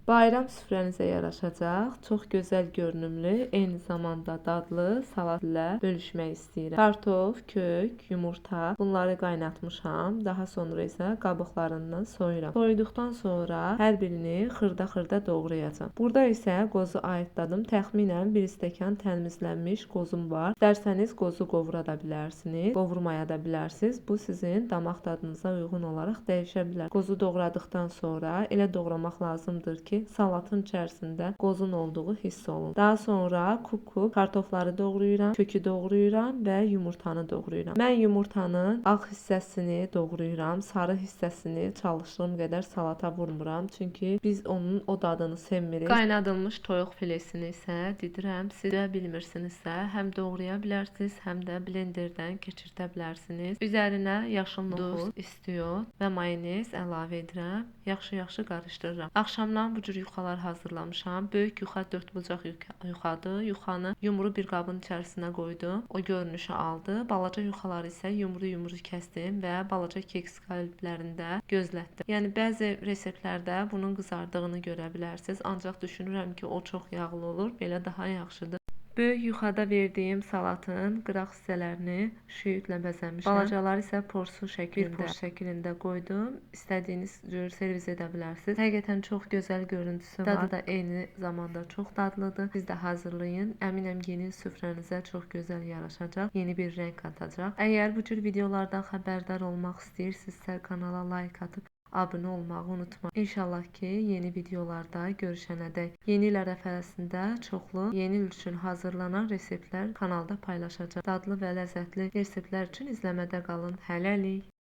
Bayram süfrənizə yaraşacaq, çox gözəl görünümlü, eyni zamanda dadlı salat ilə bölüşmək istəyirəm. Kartof, kök, yumurta bunları qaynatmışam. Daha sonra isə qabıqlarından soyuram. Soyduqdan sonra hər birini xırda-xırda doğrayacağam. Burada isə qozu ayıdladım. Təxminən 1 stəkan təmizlənmiş qozum var. İstərsəniz qozu qovura da bilərsiniz, qovurmaya da bilərsiniz. Bu sizin damaq dadınıza uyğun olaraq dəyişə bilər. Qozu doğradıqdan sonra elə doğramaq lazımdır ki, salatın içərisində qozun olduğu hiss olunur. Daha sonra kub-kub kartofları doğrayıram, kökü doğrayıram və yumurtanı doğrayıram. Mən yumurtanın ağ hissəsini doğrayıram, sarı hissəsini çalışdığım qədər salata vurmuram, çünki biz onun o dadını sevmirik. Qaynadılmış toyuq filesini isə didirəm. Siz də bilmirsinizsə, həm doğraya bilərsiniz, həm də blenderdən keçirdə bilərsiniz. Üzərinə yaşıl noxud, istiot və mayonez əlavə edirəm. Yaxşı-yaxşı qarışdırıram. Axşamdan bu cür yuxalar hazırlamışam. Böyük yuxa 4 bucaq yuxadır. Yuxanı yumru bir qabın içərisinə qoydum. O görünüşü aldı. Balaca yuxaları isə yumru-yumru kəsdim və balaca keks qəliblərində gözlətdim. Yəni bəzi reseptlərdə bunun qızardığını görə bilərsiniz. Ancaq düşünürəm ki, o çox yağlı olur. Belə daha yaxşıdır. Böyük yuxada verdiyim salatın qıraq hissələrini şüyüdlə bəzəmişəm. Balacaları isə porsu şəklində, bir porsu şəklində qoydum. İstədiyiniz cür servis edə bilərsiniz. Həqiqətən çox gözəl görüntüsü var. Dadı da eyni zamanda çox dadlıdır. Siz də hazırlayın. Əminəm yeni süfrənizə çox gözəl yaraşacaq. Yeni bir rəng qatacaq. Əgər bu cür videolardan xəbərdar olmaq istəyirsinizsə, kanala like atıb abunə olmağı unutmayın. İnşallah ki, yeni videolarda görüşənədək yeni il ərəfəsində çoxlu yeni il üçün hazırlanan reseptlər kanalda paylaşacağam. Dadlı və ləzzətli reseptlər üçün izləmədə qalın. Hələlik.